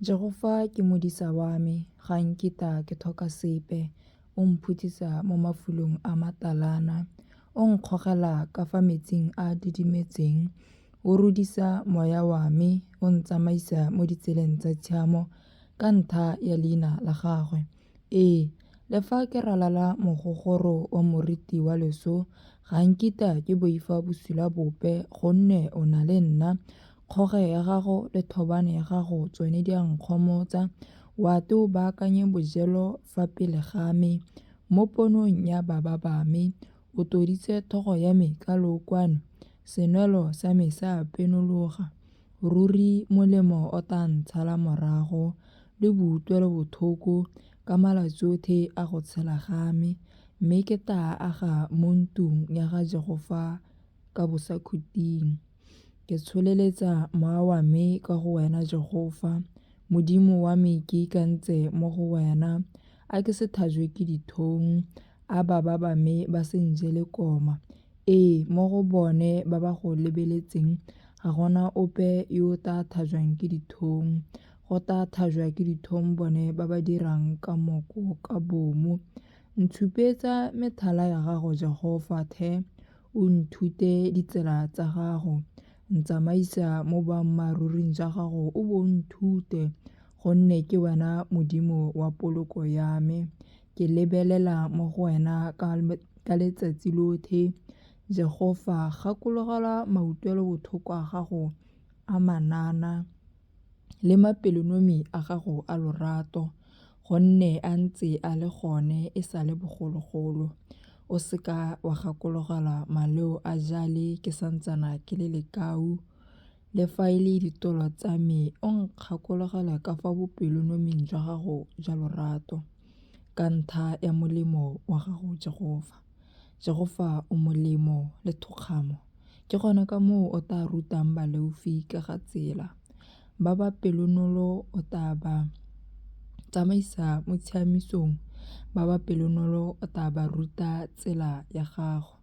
Jehofa ke modisa wa me, ga nkitla ke tlhoka sepe. O mphuthisa mo mafulong a matalana, o nkgogela ka fa metsing a a didimetseng. O rudisa moya wa me, o ntsamaisa mo ditseleng tsa tshiamo ka ntlha ya leina la gagwe. Ee, le fa ke ralala mogogoro wa moriti wa loso, ga nkitla ke boifa bosula bope, gonne o na le nna. Kgoge ya gago le thobane ya gago tsone di a nkgomotsa. Wa te o baakanye bojelo fa pele ga me, mo ponong ya baba ba me. O toditse tlhogo ya me ka lookwane, senwelo sa me se a penologa. Ruri molemo o tla ntshala morago le boutlwelobotlhoko ka malatsi otlhe a go tshela ga me, mme ke tla aga mo ntlong ya ga Jehofa ka bosakhutleng. Ke tsholeletsa mowa wa me kwa go wena Jehofa, Modimo wa me ke ikantse mo go wena. A ke se tlhajwe ke dithong, a baba ba me ba se njele koma. Ee, mo go bone ba ba go lebeletseng ga gona ope yo o tla tlhajwang ke dithong. Go tla tlhajwa ke dithong bone ba ba dirang ka moko ka bomo. Ntshupetsa methala ya gago Jehofa tlhe, o nthute ditsela tsa gago. Ntsamaisa mo boammaaruring jwa gago o bo o nthute, gonne ke wena Modimo wa poloko ya me. Ke lebelela mo go wena ka letsatsi lotlhe. Jehofa, gakologelwa mautlwelobotlhoko a gago a manana le mapelonomi a gago a lorato, gonne a ntse a le gone e sa le bogologolo. O seka wa gakologelwa maleo a jale ke santsana ke le lekau, le fa e le ditolo tsa me, o nkgakologelwe ka fa bopelonoming jwa gago jwa lorato, ka ntlha ya molemo wa gago Jehofa. Jehofa o molemo le thokgamo, ke gone ka moo o tla rutang baleofi ka ga tsela. Ba ba pelonolo o tla ba tsamaisa mo tshiamisong, ba ba pelonolo o tla ba ruta tsela ya gago.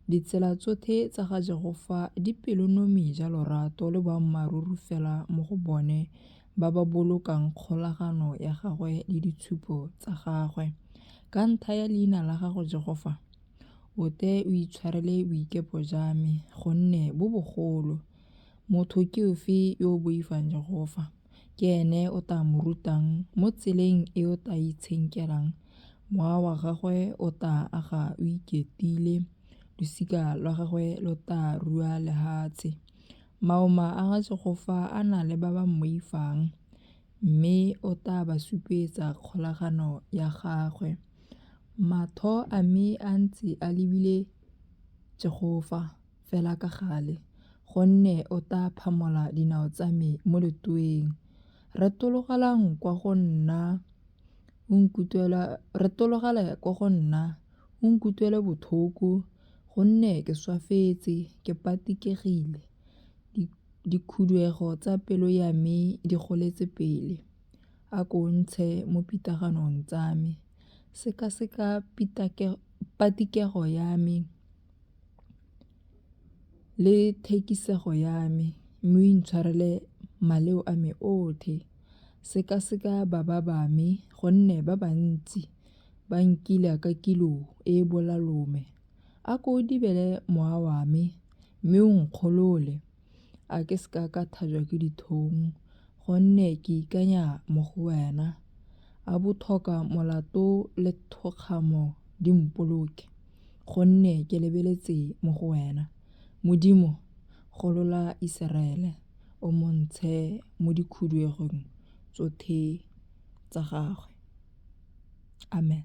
Ditsela tsotlhe tsa ga Jehofa di pelonomi ja lorato le boammaaruri fela mo go bone ba ba bolokang kgolagano ya gagwe le ditshupo tsa gagwe. Ka ntlha ya leina la gago Jehofa, o tle o itshwarele boikepo jwa me, gonne bo bogolo. Motho ke ofe yo o boifang Jehofa? Ke ene o tla mo rutang mo tseleng e o tla itshenkelang. Mowa wa gagwe o tla aga o iketile, losika lwa gagwe lo tla rua lehatshe. Maoma a ga Jehofa a na le ba ba mmoifang, mme o tla ba supetsa kgolagano ya gagwe. Matlho a me a ntse a lebile Jehofa fela ka gale, gonne o tla phamola dinao tsa me mo letoeng. Retologelang kwa go nna, o nkutlwela, retologela kwa go nna, o nkutlwele botlhoko, gonne ke swafetse, ke patikegile. Dikhuduego tsa pelo ya me di goletse pele. A ko o ntshe mo pitlaganong tsa me. Sekaseka patikego ya me le thekisego ya me, mme o intshwarele maleo a me otlhe. Sekaseka baba ba me, gonne ba bantsi ba nkila ka kilo e e bolalome. A ko o dibele mowa wa me, mme o nkgolole. A ke seka ka tlhajwa ke ditlhong, gonne ke ikanya mo go wena. A botlhoka molato le thokgamo di mpoloke, gonne ke lebeletse mo go wena. Modimo, golola Iseraele, o mo ntshe mo dikhuduegong tsotlhe tsa gagwe. Amen.